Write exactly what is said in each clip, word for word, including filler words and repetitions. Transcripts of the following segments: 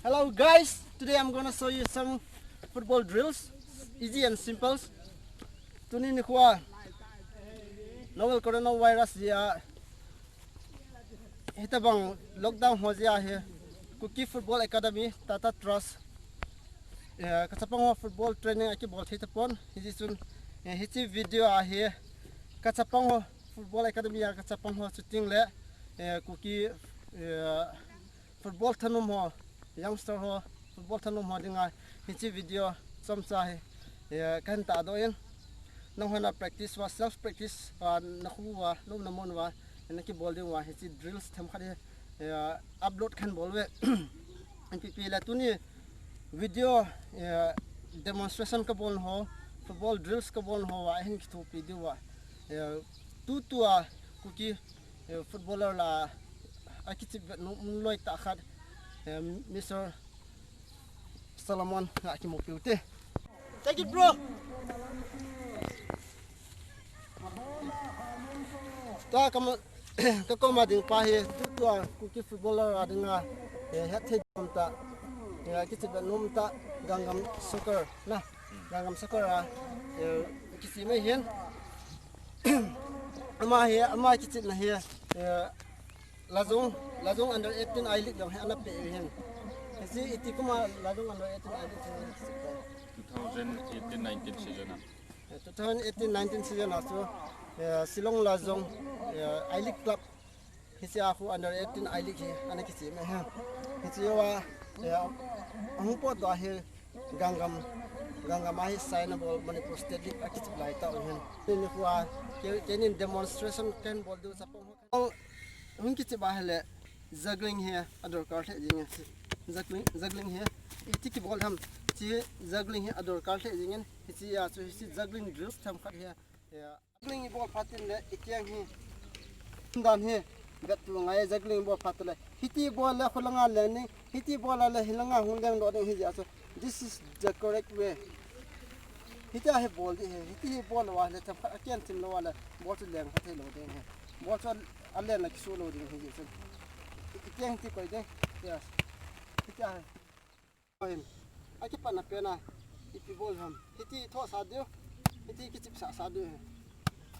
Hello guys, today I'm gonna show you some football drills, easy and simple. Tuni nikho a novel coronavirus jeh a, hitobang lockdown ho jeh a hi, Kuki Football Academy, Tata Trust, eh, kachapang ho football training akibol thei tapon, hijeh chun, eh, hiche video a hi, kachapang ho, Football Academy a kachapang ho shooting le, eh, Kuki, eh, football thanom ho, youngster ho, football thanom ho dinga hiche video chomcha hi, eh, kahin tahdoh in. Nanghon a practice uva, self practice uva, nakho uva, lomna mun uva, nakibol diu va, hiche drills themkhat hi, eh, upload kahin bol uve. Ipi ipi le tuni video, eh, demonstration kabol ho, football drills kabol ho va, ahin kithopi diu va. Eh, tutua Kuki, eh, footballer la, akichep vetnom loi tah khat, eh, Mister Solomon, akimupiu te. Take it, bro. Tua ka, kakoma ding pa hi, tutua Kuki footballer a dinga, eh, hetthei nom tah, eh, kichep vetnom tah, Gangnam Soccer, na, Gangnam Soccer a, eh, kisem ahin. Ama hi, ama kichepna hi, eh, Lajong, Lajong under eighteen I-League jong hi ana pe u ahin. Hiche iti kum a Lajong under eighteen I-League hi ana kichep tai? Two thousand eighteen nineteen season a. Eh, two thousand eighteen nineteen season a chu, eh, Shillong Lajong, eh, I-League club. Hiche a khu under eighteen I-League hi ana kichem e. Hiche a, eh, ahung potdoh a hi Gangnam, Gangnam a hi sign abol Manipur State League akichep lai tah u ahin. Tuni nikho a, kei, keinin demonstration kahin bol diu chapang ho. Hung kichep a hile, juggling hi adorkar lheh jing e. Juggling, juggling hi iti kibol ham, hiche juggling hi adorkar lheh jing in, hiche a chu hiche juggling drills themkhat hi, eh, juggling ibol phat in le, ikeng hi, dan hi, vetto ngai, juggling ibol phat le, hiti bol le, kholanga leng ding, hiti bol le, hilanga hung lengdoh ding, hijeh a chu, this is the correct way. Hiti a hi bol ding ahi, hiti hi bol lou a le, themkhat akeng thim lou a le, bol chu leng kha thei lou ding ahi. Bol chu alen a kisu lou ding ahi, jeh chun. Ikeng hiti koi ding, yes. Hiti a hi. Akipatna pen a, ipi bol ham. Hiti thohsah diu, hiti kichepsahsah diu ahi.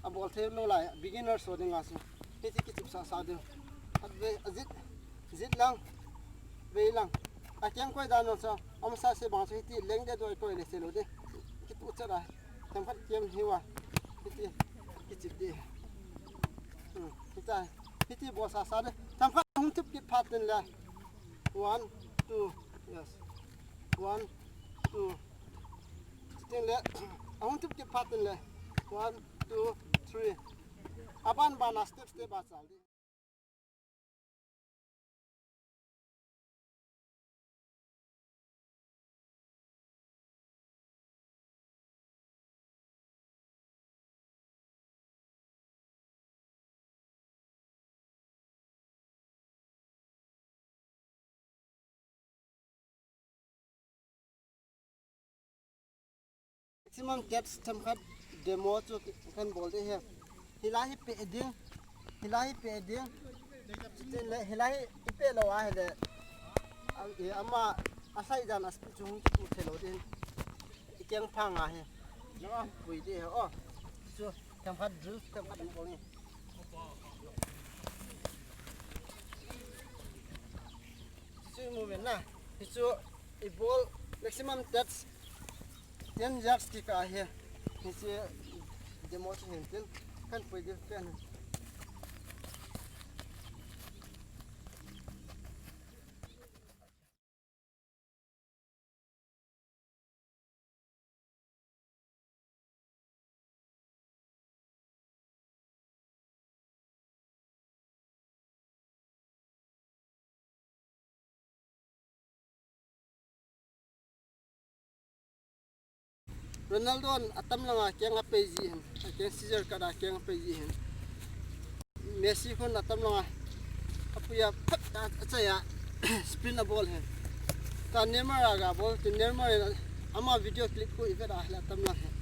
Abol thei lou lai, beginners ho dinga chu. Hiti kichepsahsah diu. Khatvei, ajit, jit lang, vei lang. Akeng koi dan jong chu, amasa se bang chu hiti leng deh doi koi le se lou ding. Kituh chet a, themkhat kem hiu a. Hiti, kichep ding. Hmm, hiti a, hiti bolsahsah ding. Themkhat hung thip kit phat in le. One, two, yes. One, two. Tin le, ahung thip kit phat in le. One, two, three. Aban ban a step step a chal ding. Maximum catch themkhat demo chu kahin bol ding ahi. Hilai hi peh ding. Hilai hi peh ding. Chutin le, hilai hi ipeh lou a hile, a, i, ama, asai dan a speed chu hung kitu thei lou ding. Ikeng phang a hi. Pui ding ahi, o. Chu, themkhat drill, themkhat bol ni. Chu movement na. Hichu ibol maximum touch ten yards kikah ahi. Hichu demo chu hin tin kahin pui ding pen. Ronaldo in atam langa keng apei ji hin, akeng scissor cut a keng apei ji hin. Messi khun atam langa apui a phat a, achai a, sprint abol hin. Ta Neymar a ga bol, tu Neymar in ama video clip khu ivet a le atam lang hin.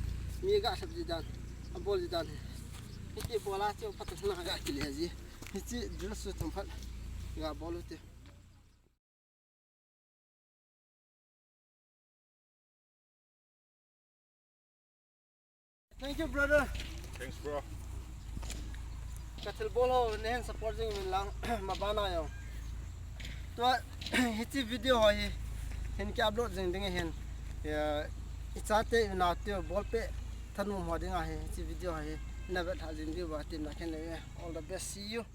Mi ga sap ji dan, abol ji dan hin. Hiti bol a chu phat a ga kile ji. Hichi drill chu themkhat ga bol u te. Thank you, brother. Thanks, bro. Ka thilbol ho nahin support jing uvin lang, mabana jong. Tua, hiche video ho hi hin ki upload jing ding ahin. Ya, ichate, inaote bolpeh thanom ho dinga hi, hiche video ho hi navet lhah jing diuva tin na khen le. All the best. See you.